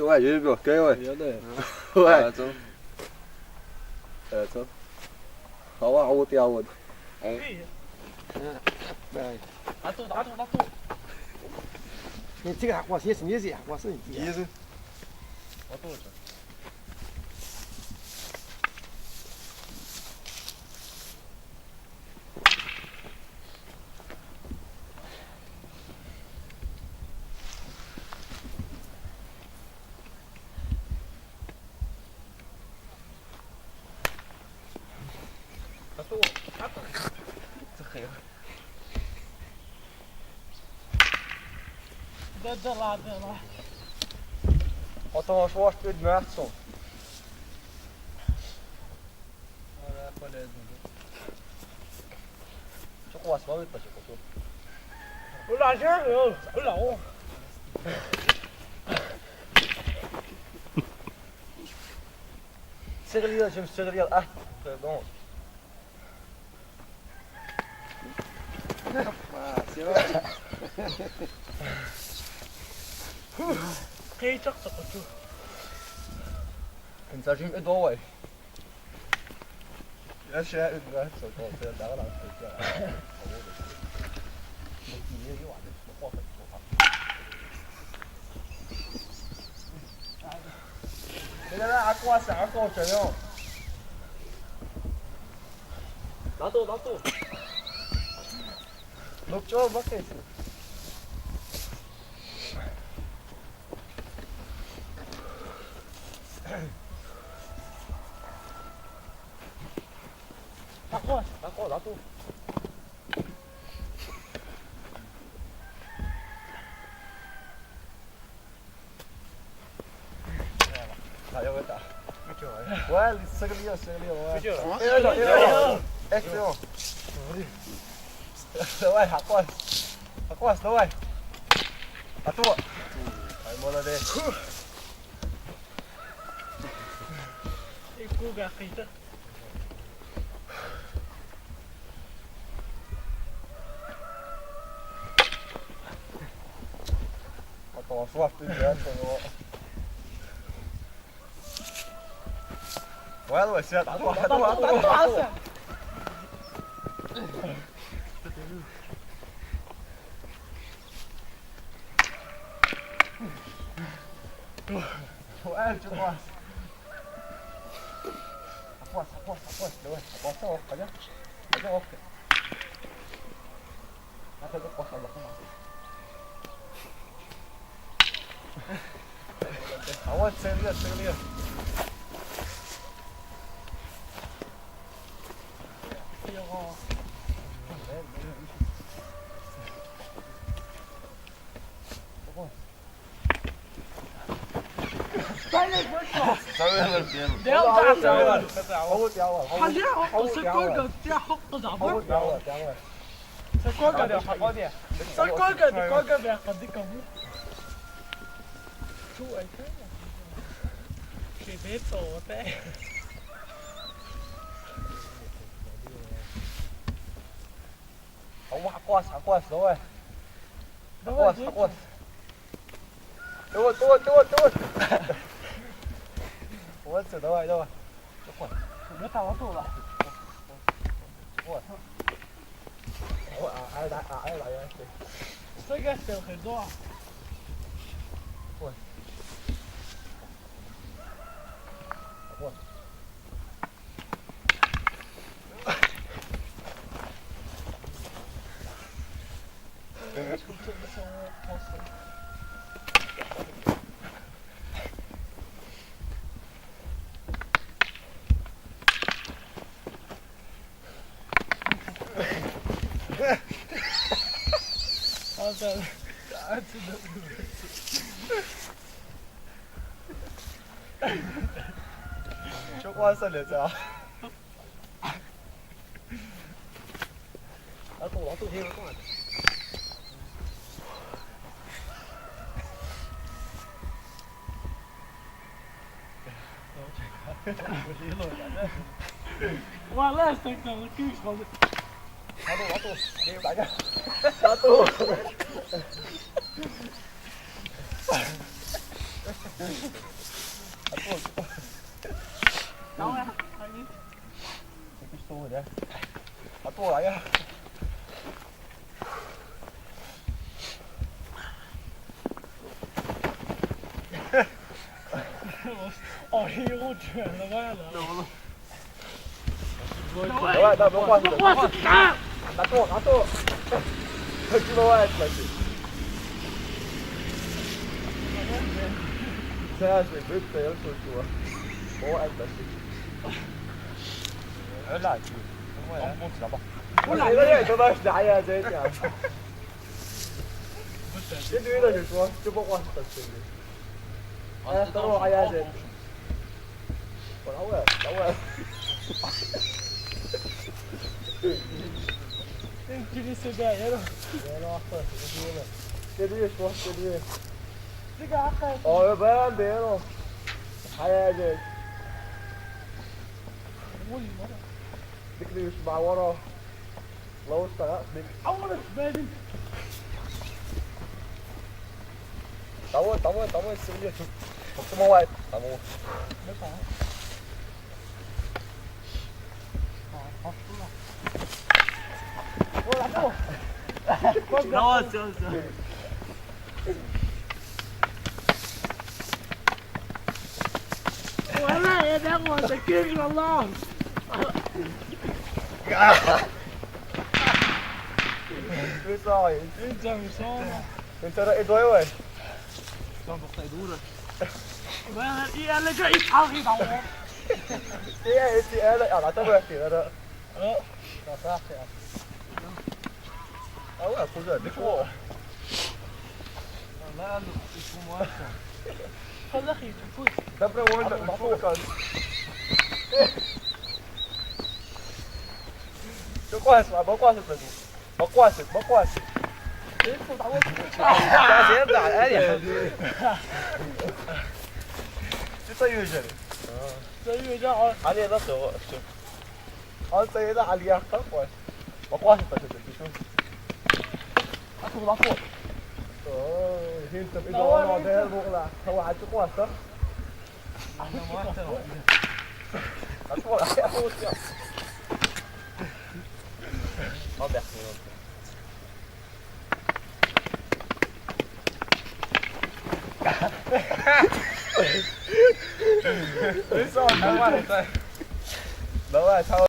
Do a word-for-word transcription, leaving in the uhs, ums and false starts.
Давай, Жибёк, давай. Я да. Давай. А, то. А, то. Хава, а вот я вот. Эй. Давай. А то, а то, а то. Не, тигр, а у вас есть, есть, а у вас есть. Есть. А то это. Д-, д-, ладно, ладно. Потом аж вот пять мясо. А, да, полезно, да. Чё у вас ловит-то, чё, чё? Ула, чё, ула, о. Сыгрел, чем сыгрел, а? Пардон. Опа, всё. Кыйчак сокоту. Инсажим и давай. Я ща играю, что-то, я дал, а, что-то. Mira, aqua, aqua, señor. Dato, dato. Look, Joe, look at this. Aqua, aqua, dato. 자, 여기 있다. 이렇게 와요. 와, 서글이요, 서글이요. 와. 그죠? 예, 예, 예. 엑스요. Давай, aqua. Aqua, давай. А то. Ай, молодец. Ику гахита. Потом швах ты, да, что его. Давай, давай, сядь, а то, а то, а то, а то. Давай, чё, класс. Апос, апос, апос, давай. Апос, ох, пойдём. Пойдём, ох. А ты апос, ох, ох. А вот целый, целый. Давай, давай, давай. Давай, давай, давай. Давай, давай, давай. Давай, апос, апос, давай. Давай, апос, апос. Давай, давай, давай, давай. Вот всё, давай, давай. Давай. Ну, там, вот туда. Вот. Вот, а, а, а, а, а, а, а. Что я хотел, давай. Вот. Вот. Çok varsa leta. Atu, atu, hei, atu, atu. Atu, atu, hei, atu. Atu. Atoa, atoa. Atoa, ya. Oh, he will turn the man. Давай, давай, давай, давай. Atoa, atoa. Kaki bawah, lagi. Saya, saya betul, betul. Bawah, lagi. Là, tu. On monte là-bas. Oh là là, dommage, derrière, derrière. C'est lui là, je crois. Je sais pas quoi, c'est parce que lui. Ah, attends, derrière, derrière. Voilà, ouais, là, ouais. Tu laisses derrière. Voilà, après, c'est lui, là. C'est lui, je crois, c'est lui. C'est grave, après. Oh, ben, ben, non. Derrière, derrière. Oui, voilà. ديك اللي يشبع وراه. الله يستر، ها، ديك. عوض بالي. طول، طول، طول، السورية، شوف. مكتوب موعد. طول. Non, c'est ça. والله يا دغوة، تكيف والله. Where is it? انت مصاب. انت رائد واي واي. كان بقى يدور. ما ايه، انا جاي يتحرك يدور. ايه، انت، انا، انا، طب احكي، انا. اه. لا، صح يا. اه، ولا كل ده، ديك هو. لا، لا، اسمه مؤثر. خلاص يا اخي، تفوت. دبر وين؟ شو قاسم؟ ما قاسم. ما قاسم، ما قاسم. تعال يرجع الآلية. شو سوي جري؟ سوي جري. علي، لا، شو، شو. هذا سيدة علي، يا أخي، قاسم. ما قاسم، قاسم، شو؟ أكو، أكو. أوه، هي أنت بإيده والله، والله، ده يا بغلة. هو عاد قاسم. أنا ما أعرف. أكو، أكو، أكو. ما بيحكي. This one, no one. No one.